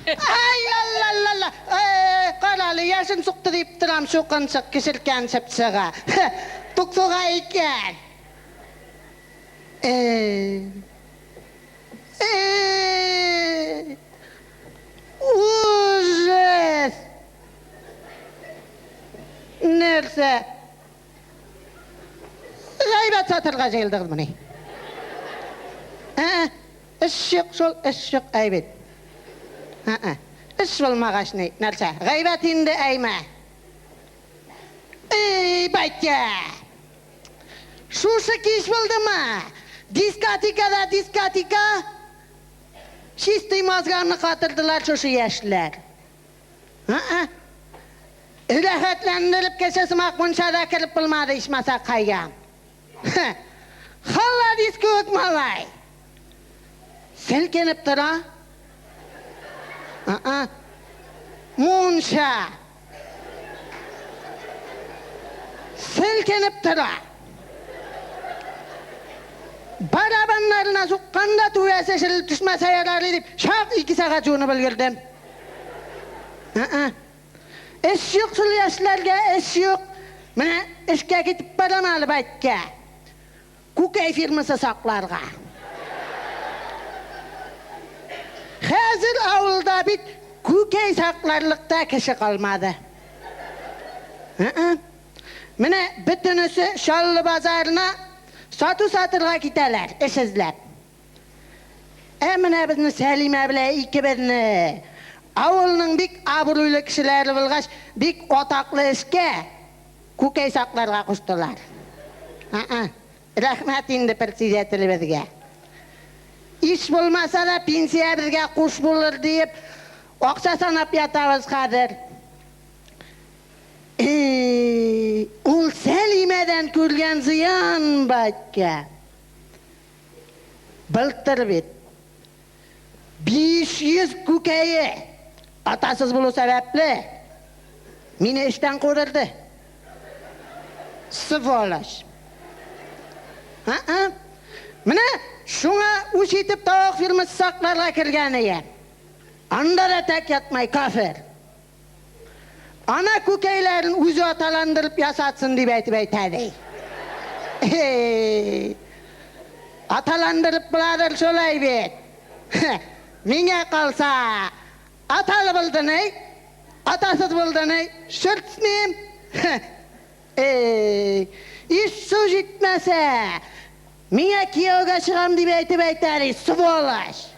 Ай, алла-алла-алла! Э, карале, яшен сукты дип торам, чукынчык кешелкән чыпчыгы. Туксуга икән. Э. Э. Ужас! Нәрсә? Гайбәт сатырга җыелдыгызмыни? Ә-ә, эш юк шул, эш юк, әй бит. Ә-ә, эш булмагач ни, нәрсә, гайбәт инде, әйме? Эй, батя! Шушы кич булдымы? Дискотека да дискотека! Чистый мозгамны катырдылар шушы яшьләр. Ә-ә. Рәхәтләндереп кеше сымак мунча да кереп булмады ичмаса кайгам. Хе. Холодец кебек малай. Селкенеп тора. А-а. Мунча. Селкенеп тора. Барабаннарына сукканда түбәсе эшерелеп төшмәсә ярар дип, чак ике сәгать юынып өлгердем. А-а. Эш юк шул яшьләргә, эш юк. Менә эшкә китеп барам әле бәйткә. Күкәй фирмасы сакларга. Хәзер авылда бит күкәй сакларлык та кеше калмады. Менә бөтенесе Чаллы базарына сату сатырга китәләр, эш эзләп. Ә менә безне Сәлимә белән икебезне, авылның бик абруйлы кешеләре булгач, бик атаклы эшкә, Күкәй сакларга куштылар. А-а, рәхмәт инде председателебезгә. Иш булмаса да пенсиябезгә куш булыр диеп, акча санап ятабыз хәзер. И, ул Сәлимәдән күргән зыян, батька. Былтыр бит 500 күкәе атасыз булу сәбәпле, мине эштән кудырды. Сволочь. А-а. Менә шуңа үч итеп тавык фирмасы сакларга кергән ие. Анда да тәк ятмай, кафир. Ана күкәйләрен үзе аталандырып ясатсын дип әйтеп әйтә ди. Эй! Аталандырып буладыр шулай бит. Миңа калса, аталы булды ни, атасыз булды ни, черт с ним. Эй! Иш су җитмәсә, миңа кияүгә чыгам дип әйтеп әйтә ди, сволочь.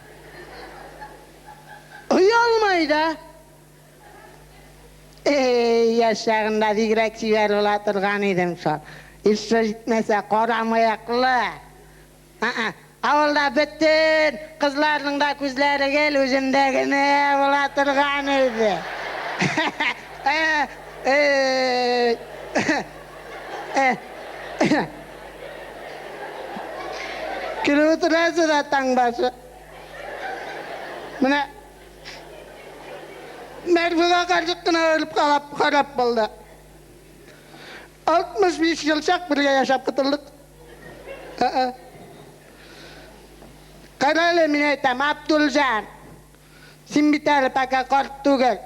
Оялмай да. Эй, яшь чагында бигрәк чибәр була торган идем шул. Ишшә җитмәсә, кара мыеклы. А-а, авылда бөтен кызларның да күзләре гел үземдә генә була торган иде. Эй. Көлеп утырасыз да таң башы. Менә Мәрфуга карчык кына үлеп калап, харап булды. 65 ел чак бергә яшәп котылдык. Ә-ә. Кара әле, мин әйтәм, Абдулҗан, син бит әле пока карт түгел.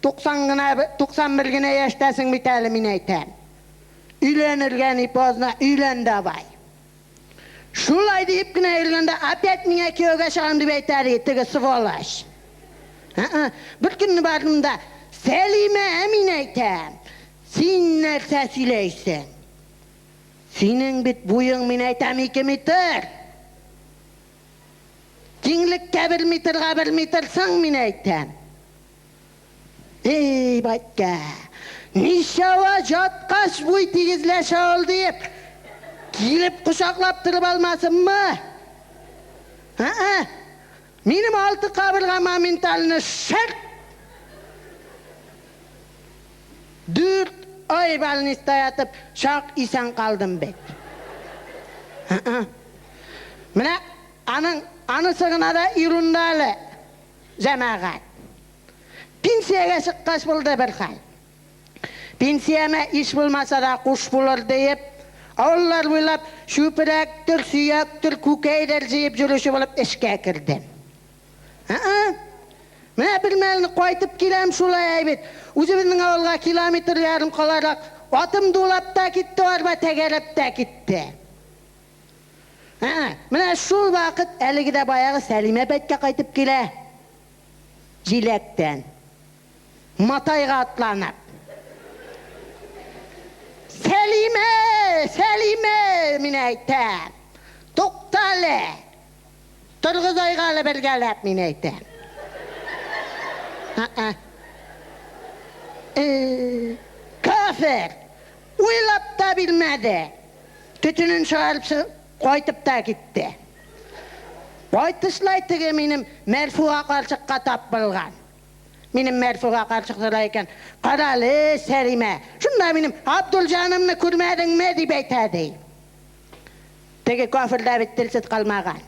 90 гына, 91 генә яшьтәсең бит әле, мин әйтәм. Өйләнергә не поздно, өйлән давай. Шулай диеп кенә йөргәндә, опять миңа кияүгә чыгам дип әйтә, ди, теге сволочь. Ә-ә, бер көнне бардым да, Сәлимә, мин әйтәм, син нәрсә сөйләйсең? Синең бит буең, мин әйтәм, ике метр. Киңлеккә бер метрга бер метрсың, мин әйтәм. Эй, батька, ничава җаткач буй тигезләшә ул диеп, килеп кочаклап торып алмасынмы? Ә-ә, минем алты кабырга моментально шарт! Дүрт ай больниста ятып, чак исән калдым бит. Ә-ә. Менә аның анысы гына да ерунда әле. Җәмәгать. Пенсиягә чыккач булды бер хәл. Пенсиямә иш булмаса да куш булыр диеп, авыллар буйлап чүпрәктер, сөяктер, күкәйдер җыеп йөрүче булып эшкә кердем. Ә-ә. Менә бер мәлне кайтып киләм шулай әйбәт. Үзебезнең авылга километр ярым каларак атым дулап та китте, арба тәгәрәп тә китте. Ә, менә шул вакыт әлеге дә баягы Сәлимә бәткә кайтып килә. Җиләктән. Матайга атланып. Сәлимә, Сәлимә, мин әйтәм. Туктале. Торгызайга әле бергәләп, мин әйтәм. А-а. Э, кафир! Уйлап та бирмәде. Төтенен чыгарып чыгып, кайтып та китте. Кайтышлай теге минем Мәрфуга карчыкка тап булган. Минем Мәрфуга карчык сорай икән, Карале, Сәлимә, шунда минем Абдулҗанымны күрмәдеңме, дип әйтә, ди. Теге кафир дә бит телсез калмаган.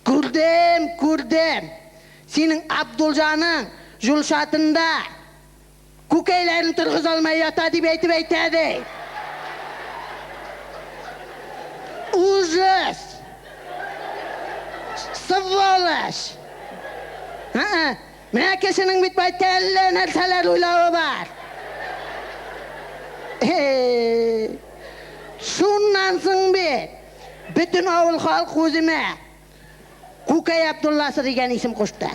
Күрдем, күрдем. Синең Абдулҗаның юл чатында күкәйләрен торгыза алмай ята, дип әйтеп әйтә, ди. Ужас! Сволочь! Ә-ә, менә кешенең бит байтта әллә нәрсәләр уйлавы бар. Э, шуннан соң бит бөтен авыл халкы үземә Күкәй Абдулласы дигән исем кушты.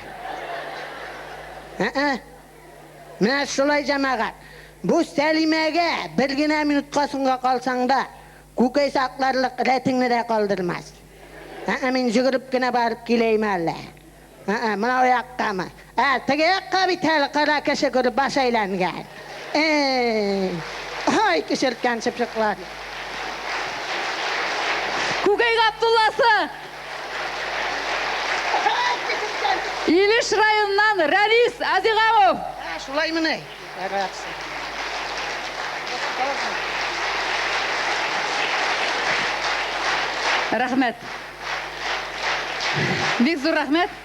Ә-ә. Менә шулай, җәмәгать. Бу Сәлимәгә бер генә минутка соңга калсаң да, күкәй сакларлык рәтеңне дә калдырмас. Ә-ә, мин йөгереп кенә барып киләйм әле. Ә-ә, мынау яккамы? Ә, теге якка бит әле кара кеше күреп баш әйләнгән. Эй, ай, кешерткән чыпчыклар. Күкәй Габдулласы! Илеш районыннан Рәнис Азигамов! Ә, шулаймыни? Рәхмәт. Бик зур рәхмәт.